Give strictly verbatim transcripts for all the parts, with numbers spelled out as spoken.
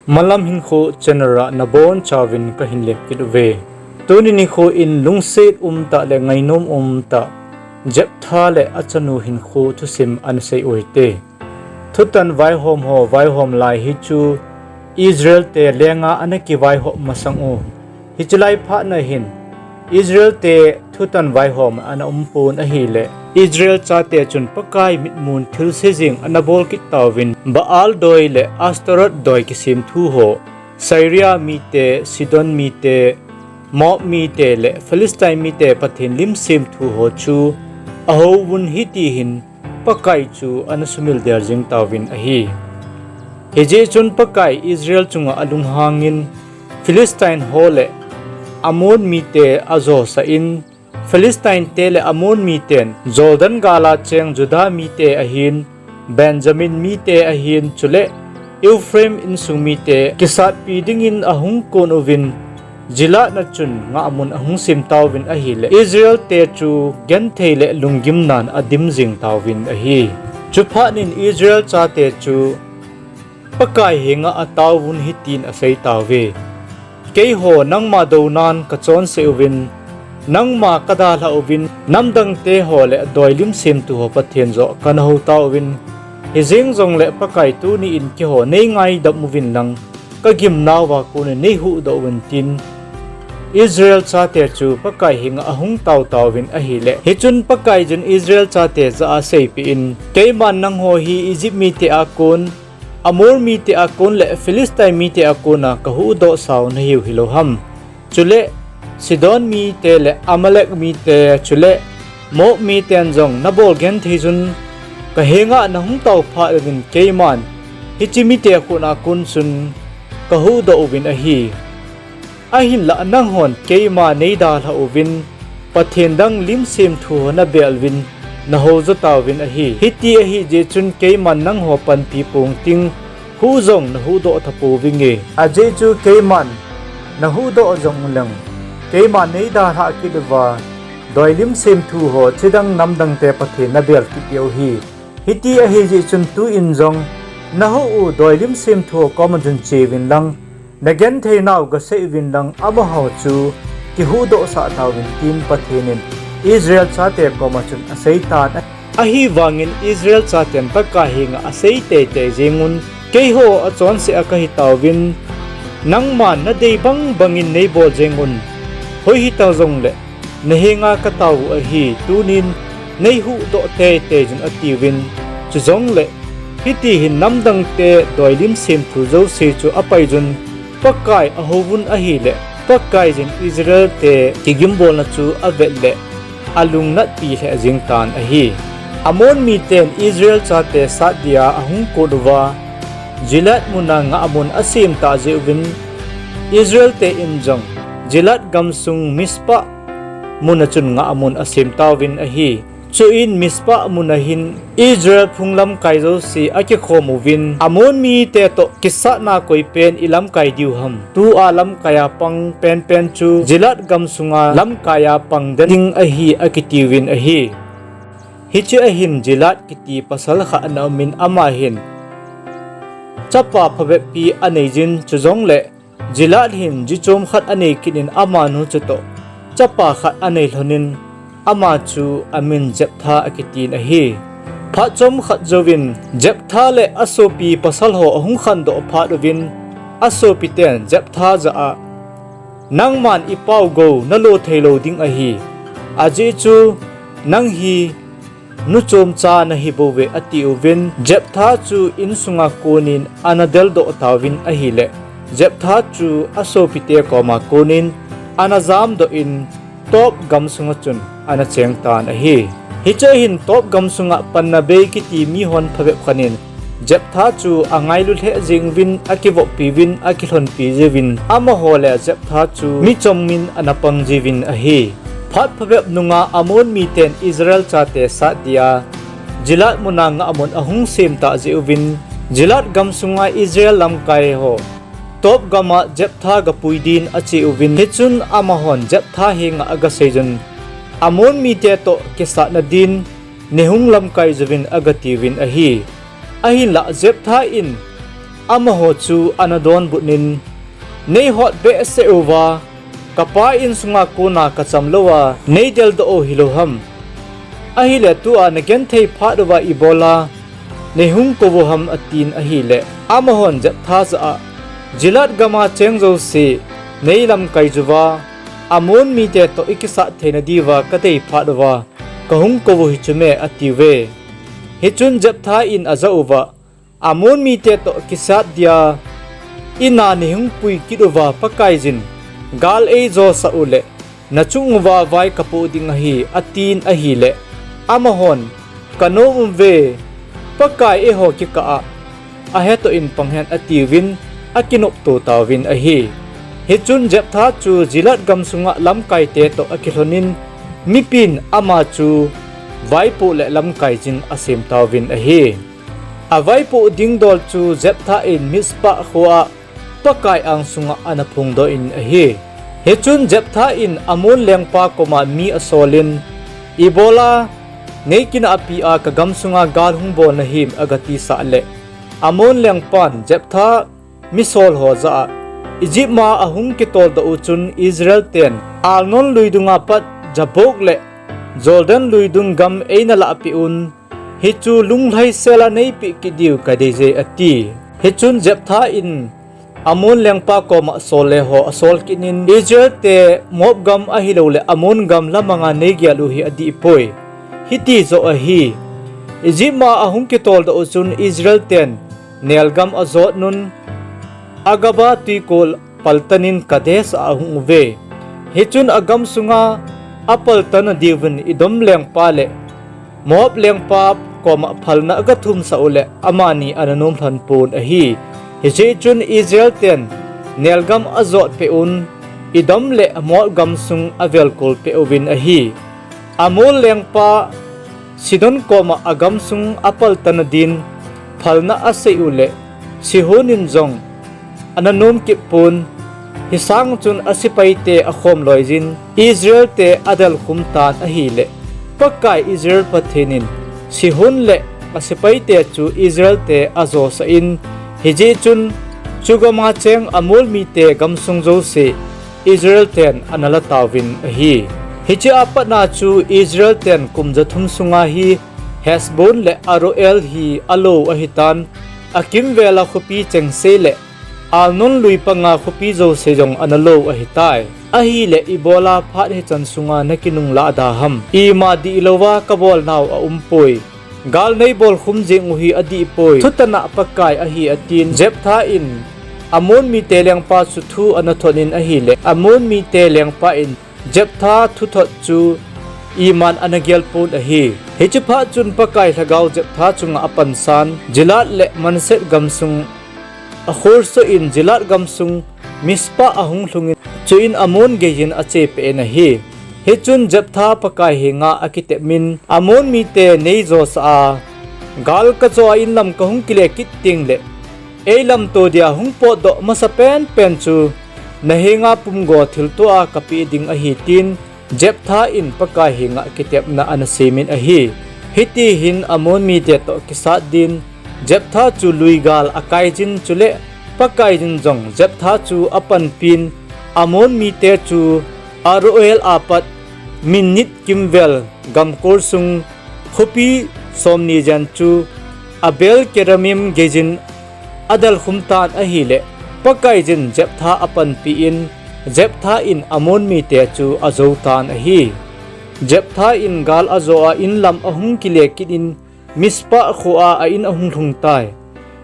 Malam Hinkho channel a nabonchauvin kahin lemkit uve. Tuni nikho in lungset umtah le ngainom umtah Jephthah le achanu hinkho thusim ana sei uhite. Thutan vaihom ho vaihom lai hichu Israel te lenga ana kivaihop masang u. Hiche lai phatna hin Israel te thutan vaihom ana umpon ahile, Israel chate chun Pakai mitmun thilse jeng ana bol kit tauvin, Baal doi le Ashtaroth doi kisemthu ho, Syria mite, Sidon mite, Moab mite le Philistine mite Pathen lim semthu ho chu ahouvun, hitihin Pakai chu ana sumil del jeng tauvin ahi. Hijeh chun Pakai Israel chunga alunghangin Philistine ho le Ammon mite ajosah in, Philistine te le Ammon miten Jordan gal a cheng Judah mite ahin, Benjamin mite ahin, chule Ephraim insung mite kisatpi dingin ahung kon uvin, Gilead na chun ngahmun ahung sem tauvin ahile, Israel te chu genthei le lunggimnan adim jeng tauvin ahi. Chuphat in Israel chate chu Pakai henga ataovun hitin asei tauve. Keiho nangma dounan kachonse uvin, nangma kadalhah uvin, namdangte ho le doi lim semthu ho Pathen joh kana hou tauvin, hijeng jongle Pakai tuni in keiho neingaidam uvin lang, kagimnauva konin neihuhdoh uvin tin, Israel chate chu Pakai henga ahung tao tauvin ahile, hichun Pakaiyin Israel chate jah a aseipeh in, keiman nangho hi Egypt mite a kon, Ammon mite a kon le Philistine mite a kona kahuhdohsau nahiu hilou ham? Chule Sidon mite le Amalek mite, chule Moab miten jong nabol genthei jun kahenga nahung tao phat uvin keiman hiche mite a kona kon chun kahuhdoh uvin ahi. Ahinlah nanghon keima neidalhah uvin, Pathen dang lim semthu ho nabel uvin, nahoujo tauvin ahi. Hiti ahijeh chun keiman nangho panpi pong ting, huh jong nahuhdoh tapouvinge. Ajeh chu keiman nahuhdoh jong uleng, keima neidalhah kit uva, doi lim semthu ho chidang namdangte Pathen nabel kit diu ahi. Hiti ahijeh chun tuin jong nahuh u doi lim semthu ho koma chun cheuvin lang, nagentheinau gasei uvin lang, amaho chu kihuhdohsah tauvin tin Pathen in Israel chate koma chun aseitan. Ahivangin Israel chaten Pakai henga asei teitei jengun, keiho achonse a kahitauvin, nangman nadei bangbangin neibol jengun, hoi hita jongle nahenga katao u ahi, tunin neihuhdoh teitei jun atiuvin, chujongle hitihin namdangte doi lim semthu jouse chu apaijun, Pakai ahouvun ahile, Pakaiyin Israel te kigimbolna chu avet le alungnatpi lheh jeng tan ahi. Ammon miten Israel chate sat dia ahung kon uva, Gilead muna ngahmun asem tah jeh uvin, Israel te in jong Gilead gamsung Mizpah muna chun ngahmun asem tauvin ahi. Chuin Mizpah muna hin Israel phung lamkai jouse akikhom uvin, Ammon mite toh kisatna koipen ilamkai diu ham? Tua lamkai a pang penpen chu Gilead gamsunga lamkai a pang den ding ahi, akitiuvin ahi. Hiche ahin Gilead kiti pasal khat ana umin, ama hin chapa phabeppi aneijin, chujongle Gilead hin ji chom khat anei kit in, amanu chutoh chapa khat anei lhonin, ama chu amin Jephthah akitin ahi. Phat chomkhat jouvin Jephthah le asopi pasal ho ahung khandoh phat uvin, asopiten Jephthah jah a, nangman ipao gou nalo theilou ding ahi. Ajeh chu nang hi nu chomcha nahibouve, atiuvin, Jephthah chu insunga konin ana deldoh tauvin ahile, Jephthah chu asopite koma konin ana jamdoh in, Tob gamsunga chun ana chengtan ahi. Hiche ahin Tob gamsunga panna bei kiti mihon phabep khat in Jephthah chu angailu lheh jeng uvin, akivoppi uvin, akilhonpi jiuvin, amaho le Jephthah chu michomin ana pang jiuvin ahi. Phat phabep nunga Ammon miten Israel chate sat dia Gilead muna ngahmun ahung sem tah jeh uvin, Gilead gamsunga Israel lamkai ho Tob gama Jephthah gapui din ache uvin, hichun amahon Jephthah henga agaseijun, Ammon mite toh kisatna din neihung lamkai jouvin, agatiuvin ahi. Ahinlah Jephthah in amaho chu ana donbutnin, Neihot behseh uva, kapa insunga kona kacham louva neideldoh u hilou ham? Ahile tua nagenthei phat uva ibola neihung kou u ham, atin ahile, amahon Jephthah jah a, Gilead gama cheng jouse neilamkai uva, Ammon mite toh ikisat theina diuva kadei phat uva kahung kou u hichu me, atiuve. Hichun Jephthah in ajah uva, Ammon mite toh kisat dia ina neihung pui kit uva Pakaiyin gal eijosah uleh, nachung uva vai kapoh ding ahi, atin ahile, amahon, Kanom uve, Pakai eiho kikah a ahetoh in pang hen, atiuvin, akinopto tauvin ahi. Hichun Jephthah chu Gilead gamsunga lamkaite toh akilhonin, mipin ama chu vaipoh le lamkai jin asem tauvin ahi. Avaipoh ding dol chu Jephthah in Mizpah khoa Pakai angsunga ana phongdoh in ahi. Hichun Jephthah in Ammon lengpa koma mi asolin, Ibola neikinahpi a kagamsunga gal hung bol nahim, agatisah leh, Ammon lengpan Jephthah misol ho jah a, Egypt ma ahung kitoldoh u chun Israel ten Arnon lui dunga pat Jabbok le Jordan lui dung gam eina lahpeh un, hichu lunglhaisel a neipeh kit diu kadeije, ati. Hichun Jephthah in Ammon lengpa koma solle ho asol kitnin, Israel te Moab gam ahilouleh Ammon gam lamanga neigel u hi adihpoi. Hiti joh ahi. Egypt ma ahung kitoldoh u chun Israel ten nelgam ajotnun, Arabah tuikol paltanin Kadesh a ahung uve. Hichun agamsunga apaltan nadiuvin Edom lengpa le Moab lengpa koma phalna agathumsah uleh amani ana nomlhon pon ahi. Hijeh chun Israel ten nelgam ajotpeh un, Edom le Moab gamsung avelkolpeh uvin ahi. Amor lengpa Sihon koma agamsung apaltan nadin phalna asei uleh, Sihon in jong ana nom kit pon, hisang chun asepaite akhom loiyin Israel te adelkhum tan ahileh, Pakai Israel Pathen in Sihon le asepaite chu Israel te ajosah in, hijeh chun chugama cheng Amor mite gamsung jouse Israel ten ana la tauvin ahi. Hichea patna chu Israel ten kum jathum sunga hi Heshbon le Aroer hi alo ahitan, akimvela khopi chengse le Arnon lui panga khopi jouse jong ana lo ahitai. Ahileh ibola phat hichan sunga nakinunglah da ham? Ima dihlouva kabolnau aumpoi. Gal neibolkhum jeng u hi adihpoi. Thutana Pakai ahi, atin. Jephthah in Amor mite lengpa chu thu ana thonin ahileh, Amor mite lengpa in Jephthah thuthot chu iman ana gelpon ahi. Hiche phat chun Pakai Lhagao Jephthah chunga apansan, Gilead le Manasseh gamsung akholsoh in Gilead gamsung Mizpah ahung lhungin, chuin Ammon geiyin achepeh in ahi. Hichun Jephthah Pakai henga akitepmin, Ammon mite neijosah a, gal kajoh a inlam kahung kile kit tengleh, eilamto dia hung potdoh masapenpen chu nahenga pumgo thiltoh a kapeh ding ahi, tin Jephthah in Pakai henga kitepna ana semin ahi. Hitihin Ammon mite toh kisat din Jephthah chu luigal akaijin, chule Pakaiyin jong Jephthah chu apanpin, Ammon mite chu Aroer a pat Minnith kimvel gamkol sung khopi somni jen chu Abel Keramim geiyin adelkhum tan ahileh, Pakaiyin Jephthah apanpi in, Jephthah in Ammon mite chu ajou tan ahi. Jephthah in gal ajoh a inlam ahung kile kit in, Mizpah khoa a in ahung lhungtai.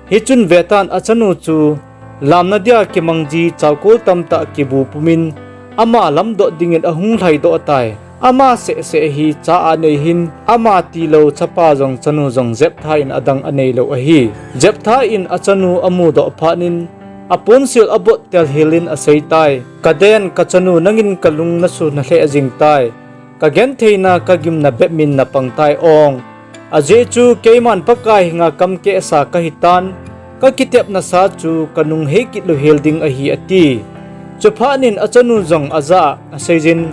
Hichun vetan achanu chu lamna dia kimangji chaukol tamtah kibu pumin, ama lamdoh dingin ahung lhaidoh tai. Ama sehseh hi cha anei hin, ama tilou chapa jong chanu jong Jephthah in adang aneilou ahi. Jephthah in achanu amudoh phatnin, aponsil abottel helin aseitai. Kaden, kachanu, nangin kalung nasunha lheh jingtai. Kagentheina kagimna bepmin napangtai ong. Ajeh chu keiman Pakai henga kamkehsa kahitan, kakitepnasa chu kanung heikit louhel ding ahi, ati. Chuphatnin achanu jong ajah a aseijin,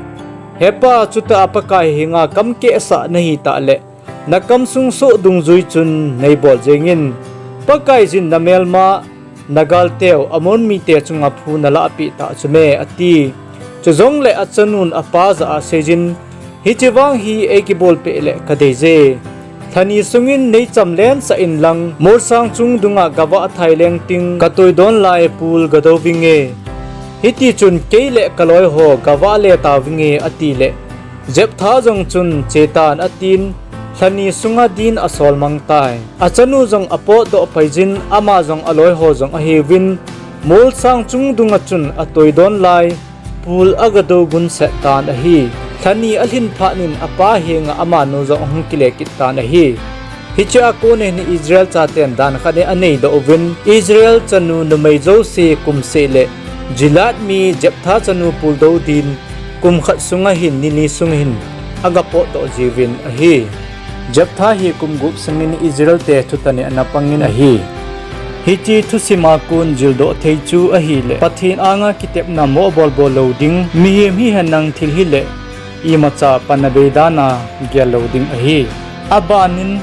Hepa, chutah a Pakai henga kamkehsa nahitahleh, nakamsung soh dungjui chun neibol jengin. Pakaiyin namelma nagalteu Amon mite chunga phu nalah peh tah chu me, ati. Chujongle achanun apa jah a aseijin, Hiche vang hi eikibolpeh le kadeije. Lhani sungin neicham lensah inlang, molsang chung dunga gavah thai leng ting, katoidon lai pul gadou vinge. Hitichun kei le kaloiho gavah le tauvinge, atile, Jephthah jong chun, Chetan, atin, lhani sunga din asol mang tai. Achanu jong apotdoh paijin, ama jong aloiho jong ahiuvin, molsang chung dunga chun atoidon lai, pul agadou gunset tan ahi. Lhani alhin phatnin apa henga amanu jong ahung kile kit tan ahi. Hichea konin Israel chaten dan khat hi aneidoh uvin, Israel chanu numei jouse kumseh le Gilead mi Jephthah chanu puldou din kum khat sunga hin, ni ni sunga hin agapotdoh jiuvin ahi. Jephthah hi kum gup sungin Israelte thutani ana pangin ahi. Hiche thusima kon jildoh thei chu ahile, Pathen anga kitepna moh bolbol lou ding, mihem hihen lang thil hile, imacha panna bei dana gel lou ding ahi. Abanin,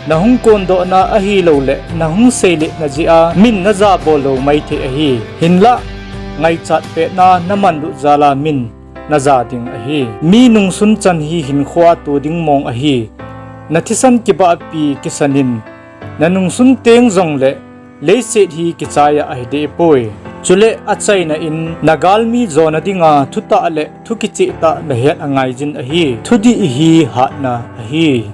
nahung kondohna ahiloule nahung seiletna jeh a min najabol lou maithei ahi. Hinla, ngaichat petna namanlut jal a min naja ding ahi. Mi nungsun chan hi hinkhoa to ding mong ahi. Nathisan kibahpi kisanin, nanungsun teng jongle leiset hi kichaiya ahidehpoi. Chule achaina in, nagalmi jona dinga thutah le thu kichehtah nahet angaijin ahi. Thudih hi hatna ahi.